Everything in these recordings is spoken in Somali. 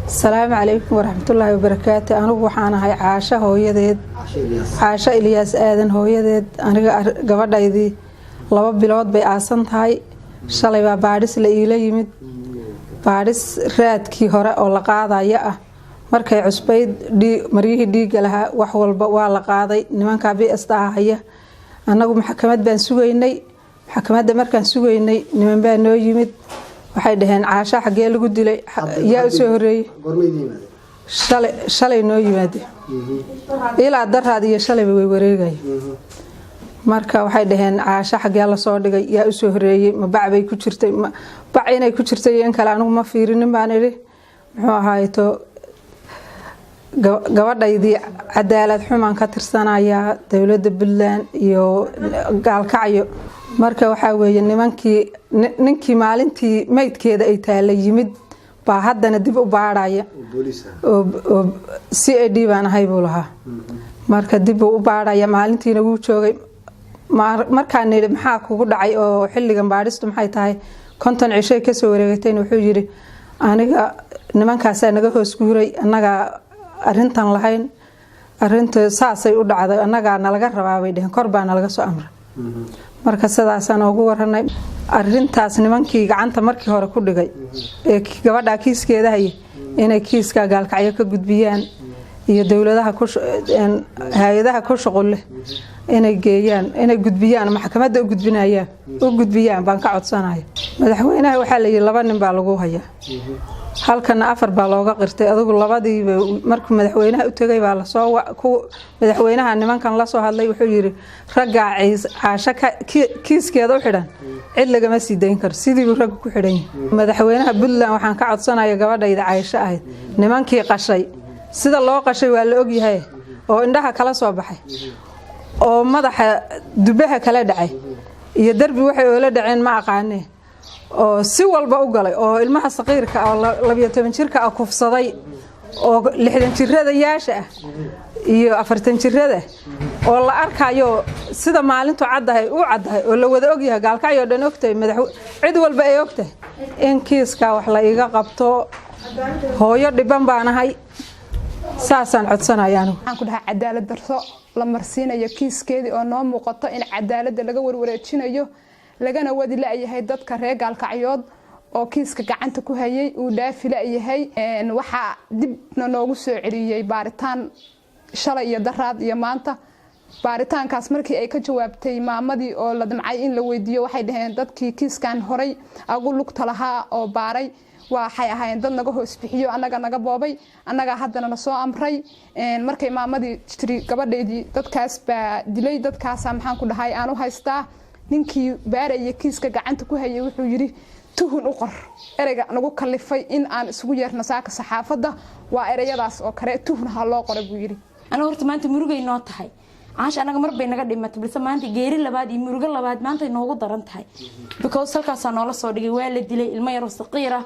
Asalaamu calaykum waraxmatullaahi wabarakaatu. Anigu waxaan ahay Caasho hooyadeed, Caasho Ilyaas Aadan hooyadeed. Aniga gabadhaydii 2 bilood bay aasan tahay. Shalay baa baadhis la iila yimid, baadhis raadkii hore oo la qaadaya ah. Markay cusbayd, maryihii dhiigga lahaa, wax walba waa la qaaday. Nimankaa BSta haya. Annagu maxkamad baan sugaynay. Maxkamadda markaan sugaynay, niman baa noo yimid. Waxay dhaheen, "Caasha xaggee lagu dilay? Yaa u soo horeeyey?" Shalay, shalay noo yimaade. Ilaa daraad iyo shalayba way wareegaya. Marka waxay dhaheen, "Caasho xaggee lasoo dhigay? Yaa usoo horeeyey? Ma bac bay ku jirtay?" Bac inay ku jirtay iyo in kale anigu ma fiirinin baan idhi. Muxuu ahayto, gabadhaydii cadaalad xumaan ka tirsanayaa dowladda Puntland iyo Gaalkacyo. Marka waxaa weeye, nimankii, ninkii maalintii meydkeeda ay taala yimid baa haddana dib u baadhaya, oo CID baan ahay buu lahaa. Marka dib buu u baadhaya. Maalintiina wuu joogay. Markaan nidhi, "Maxaa kugu dhacay oo xilligan baadhistu maxay tahay? 50 cishay kasoo wareegatayna," wuxuu yidhi, "Aniga nimankaasaa naga hoos guuray, annagaa arintan lahayn, arinta saasay u dhacday, annagaa nalaga rabaa bay dheheen, kor baa nalaga soo amray." Marka sidaasaan ugu waranay arintaas. Nimankii gacanta markii hore ku dhigay ee gabadha kiiskeeda haya inay kiiska Gaalkacyo ka gudbiyaan iyo dowladaha, hay-adaha ku shuqul leh inay geeyaan, inay gudbiyaan, maxkamadda u gudbinayaan, u gudbiyaan baan ka codsanaya. Madaxweynaha waxaa la yidhi laba nin baa lagu hayaa, halkana afar baa looga qirtay. Adigu labadiiba markuu madaxweynaha u tegay baa lasoo madaxweynaha nimankan lasoo hadlay. Wuxuu yidhi, "Raggaa Caasho kiiskeeda u xidhan cid lagama sii dayn karo." Sidiibuu ragga ku xidhan yahay. Madaxweynaha Puntland waxaan ka codsanaya, gabadhayda Caysho ahayd, nimankii qashay, sida loo qashay waa la ogyahay, oo indhaha kala soo baxay, oo madaxa dubaha kala dhacay iyo derbi waxay oola dhaceen ma aqaanee, oo si walba u galay, oo ilmaha saqiirka oo 12 jirka ah kufsaday, oo 60 jirada yaasha ah iyo 40 jirada, oo la arkayo sida maalintu caddahay u caddahay, oo la wada ogyahay, Gaalkacyo dhan ogtahay, madax cid walba ay ogtahay, in kiiska wax la iga qabto. Hooyo dhiban baan ahay, saasaan codsanaya anigu. Waxaan ku dhahaa, cadaalad darro la marsiinayo kiiskeedii oo noo muuqato in cadaaladda laga warwareejinayo, lagana wadi la-yahay dadka reer Gaalkacyood oo kiiska gacanta ku hayay uu dhaafi la-yahay. Waxaa dibna noogu soo celiyey baaritaan shalay iyo daraad iyo maanta. Baaritaankaas markii ay ka jawaabtay maamadii oo la damcay in la weydiiyo, waxay dhaheen dadkii kiiskan horay agu lugta lahaa oo baaray waxay ahaayeen dad naga hoos bixiyo, annaga naga boobay, annagaa haddana na soo amray. Markay maamadii tiri, "Gabadhaydii dadkaas baa dilay, dadkaasa maxaan ku dhahay aan u haystaa," ninkii baaraya kiiska gacanta ku hayay wuxuu yidhi, "Tuhun u qor." Ereyga nagu kalifay in aan isugu yeerno saaka saxaafadda waa ereyadaas oo kale. "Tuhun ha loo qora," buu yidhi. Anaga horta maanta murugay noo tahay. Caasha anaga mar bay naga dhimatay, balse maanta geeri labaad iyo murugo labaad maanta noogu daran tahay, because halkaasaa noola soo dhigay, waa la dilay ilmo yaroo saqiir ah.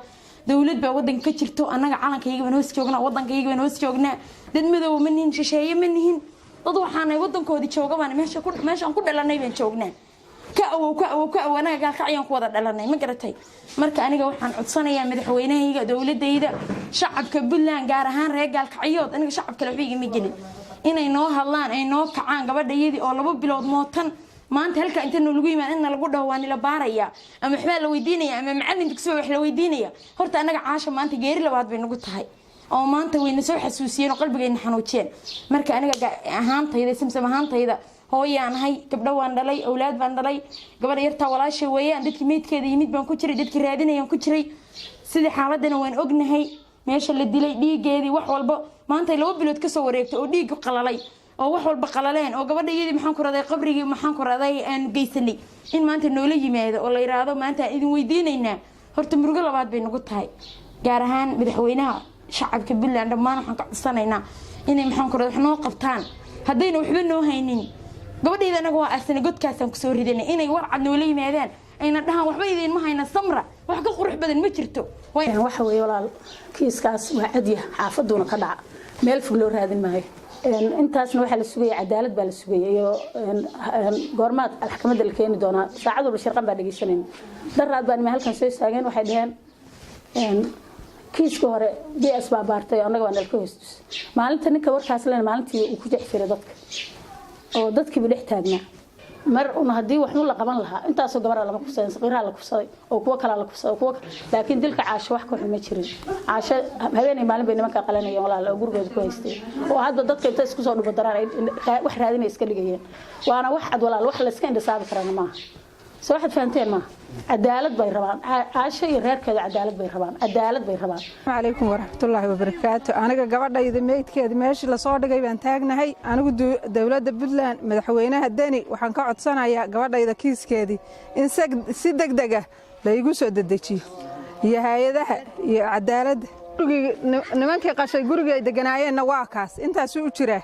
Dowlad baa wadanka ka jirto. Annaga calankayaga baan hoos joognaa, wadankayaga baan hoos joognaa. Dad madoow ma nihin, shisheeye ma nihin, dad waxaanay wadankoodii jooga baan. Meeshaan ku dhalanay baan joognaa, ka awow, ka awow, ka awow. Anaga Gaalkacyaan ku wada dhalanay, ma garatay? Marka aniga waxaan codsanayaa madaxweynahayga, dowladayda, shacabka Puntland, gaar ahaan reer Gaalkacyood, aniga shacab kale waxba igama gelin, inay noo hadlaan, ay noo kacaan. Gabadhayadii oo 2 bilood mootan, maanta halka inta noolagu yimaad in nalagu dhaho waa nila baaraya ama waxbaa la weydiinaya ama macalin dugsiba wax la weydiinaya, horta anaga Caasha maanta geeri labaad bay nagu tahay, oo maanta wayna soo xasuusiyeen oo qalbigayna xanuujiyeen. Marka aniga ahaantayda, Samsam ahaantayda, hooyaan ahay, gabdho waan dhalay, awlaad baan dhalay. Gabadha yartaa walaasha weeyaan. Dadkii meydkeeda yimid baan ku jiray, dadkii raadinayaan ku jiray. Sidii xaaladana waan ognahay, meesha la dilay, dhiigeedii, wax walba. Maanta 2 bilood kasoo wareegtay oo dhiiggu qalalay oo wax walba qalaleen, oo gabadha iyadii maxaan ku raday, qabrigii maxaan ku raday aanu geysanay, in maanta noola yimaado oo la yiraahdo maanta aan idin weydiinaynaa, horta murugo labaad bay nagu tahay. Gaar ahaan madaxweynaha, shacabka Puntland dhammaan waxaan ka codsanaynaa inay maxaan ku raday wax noo qabtaan. Haddayna waxba noo haynin, gabadhayda anaga waa aasanay, godkaasaan kusoo ridanay, inay warcad noola yimaadaan, ayna dhahaan, "Waxba idiinma hayna, samra." Wax ka qurux badan ma jirto. Waxa weeye walaal, kiiskaas waa cadya, xaafaduuna ka dhaca, meel fog loo raadin maayo. Intaasna waxaa la sugaya cadaalad baa la sugaya iyo goormaad maxkamadda la keeni doonaa. Saacad walba shirqan baa dhegeysanayna. Daraad baa nima halkan soo istaageen, waxay dhaheen Kiiska hore BS baa baartay, annaga waa nalka hoostus. Maalinta ninka warkaas len, maalintii uu ku jexfiray dadka oo dadkiiba dhex taagnaa. Mar un haddii waxun la qaban lahaa, intaasoo gabaraa lama kufsadan, saqiiraha la kufsaday oo kuwo kalaa la kufsaday oo kuwo. Laakiin dilka Caasho wax ka xun ma jirin. Caasho habeenay maalin bay nimanka qalanayeen, walaal, oo gurigooda ku haystay, oo hadda dadka inta isku soo dhubadaraan ay wax raadinay iska dhigayeen. Waana wax cad, walaal, wax la iska indhasaabi karana maaha. Soo waxaad fahanteen maaha? Cadaalad bay rabaan Caasho iyo reerkeeda, cadaalad bay rabaan, cadaalad bay rabaan. Calaykum waraxmatullaahi wabarakaatu. Aniga gabadhayda meydkeeda meeshii lasoo dhigay baan taagnahay. Anigu dowladda Puntland, madaxweynaha Deni, waxaan ka codsanayaa gabadhayda kiiskeedii in si deg deg ah laygu soo dedejiyo, iyo hay-adaha iyo cadaaladda. Nimankii qashay gurigii ay deganaayeenna waa kaas, intaasuu u jiraa.